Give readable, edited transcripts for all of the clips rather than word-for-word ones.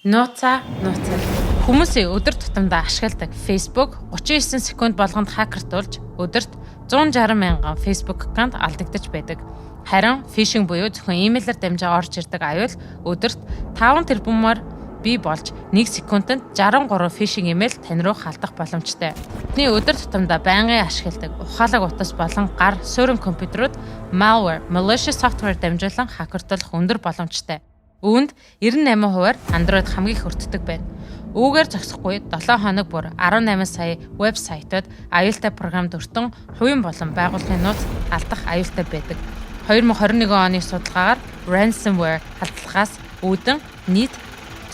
Нууцаа нууцаа. Хүмүүсийн өдөр тутамдаа ашигладаг Facebook 39 секунд болгонд хакертуулж өдөрт 160 мянган Facebook аккаунт алдагдаж байдаг. Харин phishing буюу зөвхөн имэйлээр дамжаа орж ирдэг аюул өдөрт 5 тэрбумаар бий болж 1 секундэд 63 phishing имэйл тань руу халдах боломжтой. Бидний өдөр тутамдаа байнгын ашигладаг ухаалаг утас болон гар суурин компьютерүүд malware, malicious software дамжуулан хакердуулах өндөр боломжтой. Үүнд 98%-аар Android хамгийн их өртдөг байна. Үүгээр зогсохгүй 7 хоног бүр 18 сая вебсайтууд аюултай програмд өртөн хувийн болон байгууллагын нууц алдах аюултай байдаг. 2021 оны судалгаагаар ransomware халдлагаас үүдэн нийт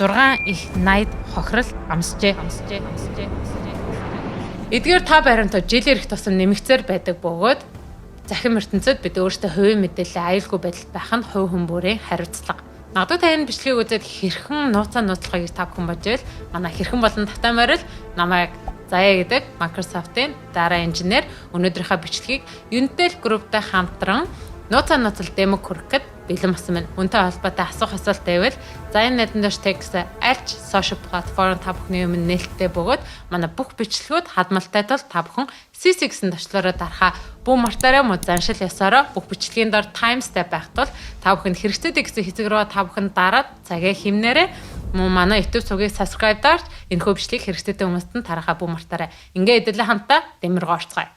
6 их 80 хохирол амсжээ. Амсжээ. Амсжээ. Эдгээр та баримтууд жилээр их тусам нэмэгцээр байдаг бөгөөд захин ертөнцид бид өөрсдөө хувийн мэдээлэл аюулгүй байдалд байх нь хувь хүн бүрийн хариуцлага. Магадгүй та энэ бичлэгийг үзээд хэрхэн нууцаа нууцлахыг та бүхэн бодж байвал манай хэрхэн болон тавтай морил намайг Заяа гэдэг Microsoft-ын дараа инженер өнөөдрийнхөө бичлэгийг Unitel Group-тай хамтран нууцаа нууцлал demo хүргэхэд бэлэн болсон байна. Үүнтэй холбоотой асуух асуулт байвал Заяа найдан доош текст альч social platform та бүхний өмнө нээлттэй бөгөөд манай бүх бичлэгүүд хадмалтай тул та бүхэн CC гэсэн товчлуураа дарахаа бүү мартаарай, мөн заншил ёсоороо бүх бичлэгийн дор timestamp байх тул та бүхэнд хэрэгцээтэй гэсэн хэсэг рүү та бүхэн дараад цагаа хэмнээрэй. Мөн манай YouTube сувгийг subscribe дарж энэхүү бичлэгийг хэрэгцээтэй хүмүүст нь тараахаа бүү мартаарай. Ингээ хэдүүлээ хамтаа demo руу орцгоё.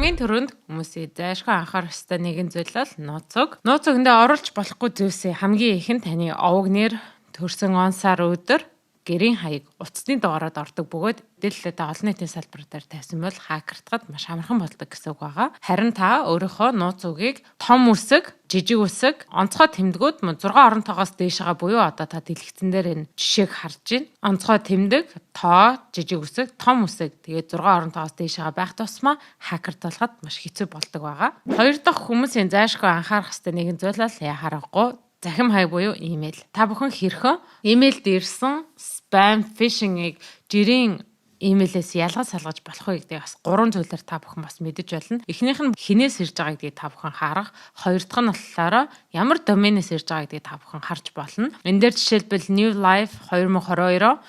Хамгийн түрүүнд хүмүүсийн зайлшгүй анхаарах ёстой нэгэн зүйл бол нууц үг. Нууц үгэндээ оруулж болохгүй зүйлсийн хамгийн их нь таны овог нэр, төрсөн он, сар, өдөр, гэрийн хаяг, утасны дугаарууд ордог бөгөөд мэдээлэлээ олон нийтийн салбар дээр тавьсан бол хакертахад маш амархан болдог гэсэн үг байгаа. Харин та өөрийнхөө нууц үгийг том үсэг, жижиг үсэг, онцгой тэмдгүүд мөн 6 орон тоогоос дээшээ буюу одоо та дэлгэцэн дээр энэ жишээг харж байна. Онцгой тэмдэг, тоо, жижиг үсэг, том үсэг тэгээд 6 орон тоогоос дээшээ байх тусмаа хакердуулахад маш хэцүү болдог байгаа. Хоёр дахь хүмүүсийн зайлшгүй анхаарах ёстой нэгэн зүйл бол яхаарахгүй захим хаяг буюу имэйл. Та бүхэн хэрхэн имэйлд ирсэн spam, phishing-ийг жирийн имэйлээс ялгаж салгаж болох вэ гэдгийг бас гурван зүйлээр та бүхэн бас мэдэж болно. Эхнийх нь хэнээс ирж байгаа гэдгийг та бүхэн харах. Хоёр дахь нь болохоор ямар доменээс ирж байгаа гэдгийг та бүхэн харж болно. Энэ дээр жишээлбэл New Life 2022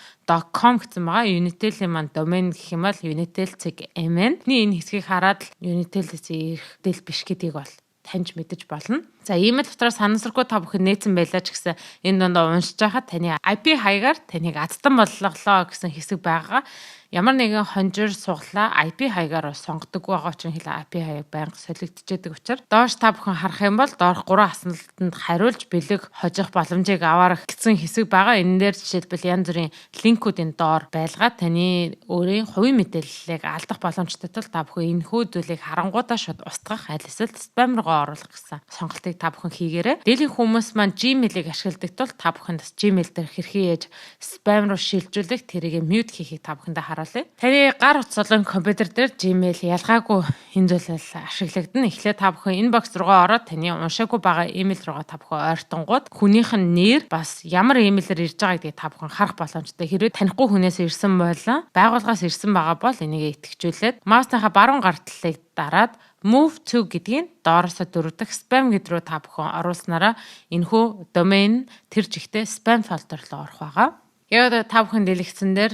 .com гэсэн байгаа. Unitel-ийн маань домен гэх юм бол Unitel.mn. Миний энэ хэсгийг хараад Unitel-ээс ирэх дэл биш гэдгийг бол таньж мэдэж болно. За, имэйл дотор санамсаргүй та бүхэн нээсэн байлаа ч гэсэн энэ дундаа уншиж байхад таны IP хаягаар таныг азтан боллоо гэсэн хэсэг байгаа. Ямар нэгэн хонжир сугалаа IP хаягаар сонгодог байгаа чинь хэл IP хаяг байнга солигдчихэдэг учраас доош та бүхэн харах юм бол доорх гурван асуултанд хариулж бэлэг хожих боломжийг аваарах гэсэн хэсэг байгаа. Энэ дээр жишээлбэл янз бүрийн линкүүдийн доор байлгаад таны өөрийн хувийн мэдээллийг алдах боломжтой тул та бүхэн энэхүү зүйлийг харангуутаа шууд устгах, аль эсвэл spam руугаа оруулах гэсэн сонголтыг та бүхэн хийгээрэй. Дийлэнх хүмүүс маань Gmail-ийг ашигладаг тул та бүхэн бас Gmail дээр хэрхэн яаж spam руу шилжүүлэх, тэрийг mute хийхийг та бүхэндээ харуулъя. Таны гар утас болон компьютер дээр Gmail ялгаагүй энэ зүйл ашиглагдана. Эхлээд та бүхэн inbox руугаа ороод таны уншаагүй байгаа имэйл руугаа та бүхэн ойртонгууд хүнийх нь нэр бас ямар имэйлээр ирж байгаа гэдгийг та бүхэн харах боломжтой. Хэрвээ танихгүй хүнээс ирсэн болон байгууллагаас ирсэн байгаа бол энийг идэвхжүүлээд маусныхаа баруун гар талыг дараад move to гэдгийг доороосоо дөрөв дэх spam гэд рүү та бүхэн оруулснараа энэхүү домен тэр чигтээ spam folder руу орох байгаа. Яг та бүхэн дэлгэцэн дээр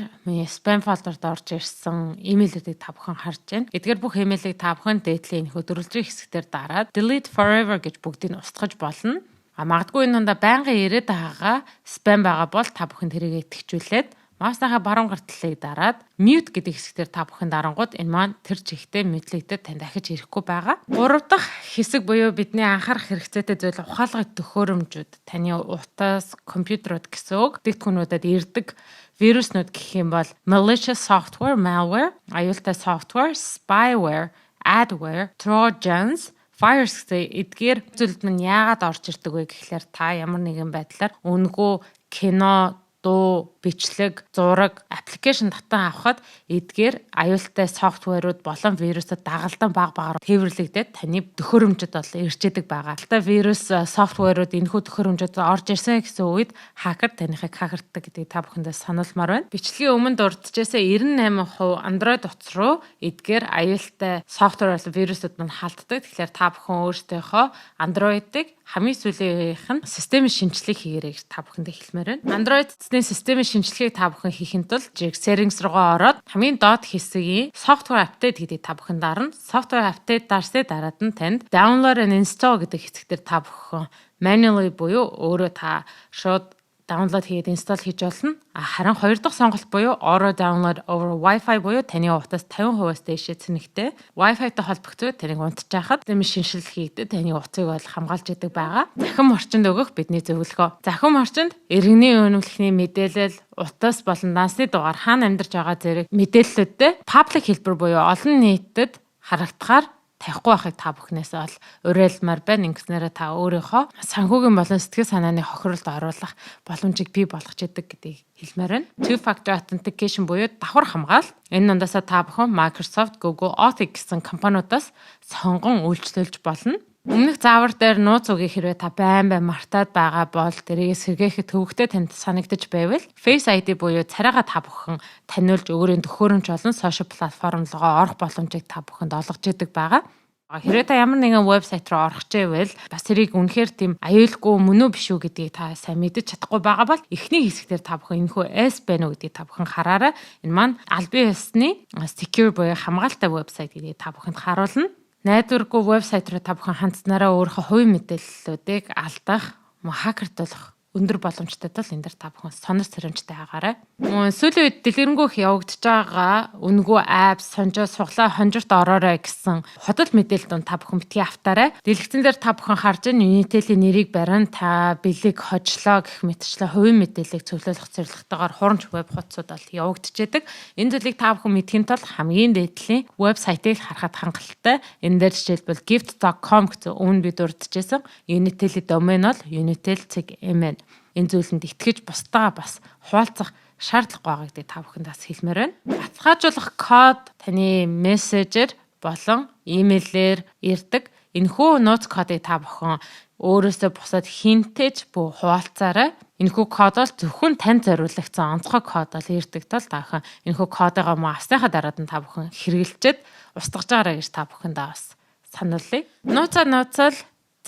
spam folder-д орж ирсэн имэйлүүдийг та бүхэн харж байна. Эдгээр бүх имэйлийг та бүхэн дээдлийн энэхүү дөрвөлжин хэсгээр дараад delete forever гэж бүгдийг нь устгаж болно. А магадгүй энэ дундаа байнгын ирээд байгаа spam байгаа бол та бүхэн тэрийг идэвхжүүлээд маусныхаа баруун гар талыг дараад mute гэдэг хэсгээр та бүхэн дарангууд энэ маань тэр чигтээ mute лэгдээд тань дахиж ирэхгүй байгаа. Гурав дахь хэсэг буюу бидний анхаарах хэрэгцээтэй зүйл ухаалаг төхөөрөмжүүд, таны утас, компьютерууд гэсэн үг. Бүтээгдэхүүнүүдэд ирдэг вируснууд гэх юм бол malicious software, malware, аюултай software, spyware, adware, trojans, virus гэсэн эдгээр зүйлд мань яагаад орж ирдэг вэ гэхлээр та ямар нэгэн байдлаар үнэгүй кино, дуу, Бичлэг, зураг, application татан авахад эдгээр аюултай software ууд болон вирусад дагалдан баг багаар тээвэрлэгдээд таны төхөөрөмжөд бол ирчээдэг байгаа. Аюултай вирус, software ууд энэхүү төхөөрөмжөд орж ирсэн гэсэн үед хакер таныхыг хакертдаг гэдгийг та бүхэндээ сануулмаар байна. Бичлэгийн өмнө дурджсэн 98% Android утас руу эдгээр аюултай software болон вирусууд мань халддаг. Тэгэхээр та бүхэн өөрсдийнхөө Android-ыг хамгийн сүүлийн үеийнх нь системийн шинжилгээг хийгээрэй гэж та бүхэндээ хэлмээр байна. Android цэцний системийн шинжилгээг та бүхэн хийхин тулд settings руугаа ороод хамгийн доод хэсгийн software update гэдгийг та бүхэн дарна. Software update дарсны дараад нь танд download and install гэдэг хэсэг дээр та бүхэн manually буюу өөрөө та шууд download хийгээд install хийж болно. А харин хоёр дахь сонголт буюу auto download over Wi-Fi буюу таны утас 50%-аас дээшээ цэнэгтэй Wi-Fi-тай холбогдсон таныг унтчихад системийн шинэчлэл хийгдээд таны утсыг бол хамгаалж идэг байгаа. Захим орчинд өгөх бидний зөвлөгөө. Захим орчинд иргэний үнэмлэхний мэдээлэл, утас болон дансны дугаар, хаана амьдарч байгаа зэрэг мэдээллүүдтэй public хэлбэр буюу олон нийтэд харагдахаар тавихгүй байхыг та бүхнээс бол уриалмаар байна. Ингэснээрээ та өөрийнхөө санхүүгийн болон сэтгэл санааны хохирлд оруулах боломжийг бий болгож идэг гэдгийг хэлмээр байна. Two factor authentication буюу давхар хамгаалалт. Энэ дундаасаа та бүхэн Microsoft, Google Auth гэсэн компаниудаас сонгон үйлчлүүлж болно. Өмнөх заавар дээр нууц үгийг хэрвээ та байн байн мартаад байгаа бол тэрийг сэргээхэд төвөгтэй танд санагдаж байвал Face ID буюу царайгаа та бүхэн таниулж өөрийн төхөөрөмж болон social платформ руугаа орох боломжийг та бүхэнд олгож идэг байгаа. Хэрвээ та ямар нэгэн вебсайт руу орох гэвэл бас тэрийг үнэхээр тийм аюулгүй мөн үү, биш үү гэдгийг та сайн мэдэж чадахгүй байгаа бол эхний хэсгээр та бүхэн энэхүү S байна уу гэдгийг та бүхэн хараарай. Энэ маань албан ёсны secure буюу хамгаалалттай вебсайт гэдгийг та бүхэнд харуулна. Найдваргүй вебсайт руу та бүхэн хандсанараа өөрийнхөө хувийн мэдээллүүдийг алдах, хакердуулах өндөр боломжтой тул энэ дэр та бүхэн сонор сэрэмжтэй байгаарай. Мөн сүүлийн үед дэлгэрэнгүй их явагдаж байгаа үнэгүй app сонжоо суглаа хонжирт ороорой гэсэн худал мэдээлэл дунд та бүхэн битгий автаарай. Дэлгэцэн дээр та бүхэн харж байгаа Unitel-ийн нэрийг барин та бэлэг хожлоо гэх мэтчлэн хувийн мэдээллийг цуглуулах зорилготойгоор хуурамч веб хуудасууд бол явагдчихэдэг. Энэ зүйлийг та бүхэн мэдэхийн тулд хамгийн дээд талын вебсайтыг харахад хангалттай. Энэ дээр жишээлбэл gift.com гэсэн өмнө би дурджсэн Unitel-ийн домен бол unitel.mn. Энэ зүйлэнд итгэж бусдаа бас хуваалцах шаардлагагүй байгаа гэдгийг та бүхэнд бас хэлмээр байна. Баталгаажуулах код таны мессежээр болон имэйлээр ирдэг. Энэхүү нууц кодыг та бүхэн өөрөөсөө бусад хэнтэй ч бүү хуваалцаарай. Энэхүү код бол зөвхөн танд зориулагдсан онцгой код бол ирдэг тул та бүхэн энэхүү кодыгоо мөн авсныхаа дараа нь та бүхэн хэрэглэчээд устгаж байгаарай гэж та бүхэндээ бас сануулъя. Нууцаа нууцал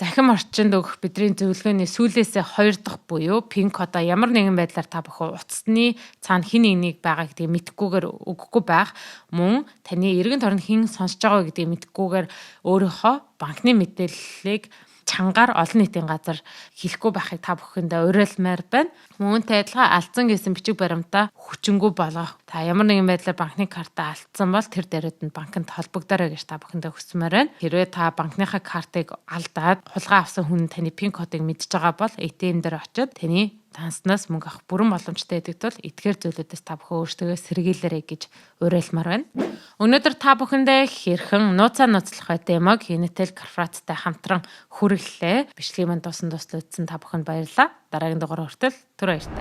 захим орчинд өгөх бидний зөвлөгөөний сүүлээсээ хоёр дахь буюу PIN кодоо ямар нэгэн байдлаар та бүхэн утасны цаана хэн нэгнийг байгаа гэдгийг мэдэхгүйгээр өгөхгүй байх, мөн таны эргэн тойронд хэн сонсож байгаа гэдгийг мэдэхгүйгээр өөрийнхөө банкны мэдээллийг чангаар олон нийтийн газар хэлэхгүй байхыг та бүхэндээ уриалмаар байна. Үүнтэй адилхан алдсан гэсэн бичиг баримтаа хүчингү болгох. Та ямар нэгэн байдлаар банкны картаа алдсан бол тэр дээрээ нь банкнд холбогдоорой гэж та бүхэндээ хүсмээр байна. Хэрвээ та банкныхаа картыг алдаад хулгай авсан хүн таны PIN кодыг мэдж байгаа бол ATM дээр очиод таны данснаас мөнгө авах бүрэн боломжтой байдаг тул эдгээр зүйлүүдээс та бүхэн өөрсдөө сэргийлээрэй гэж уриалмаар байна. Өнөөдөр та бүхэндээ хэрхэн нууцаа нууцлах вэ demo г Unitel корпорацтай хамтран хүргэлээ. Бичлэгийн манд дусан дуслагдсан та бүхэнд баярлалаа. Дараагийн дугаар хүртэл түр баяртай.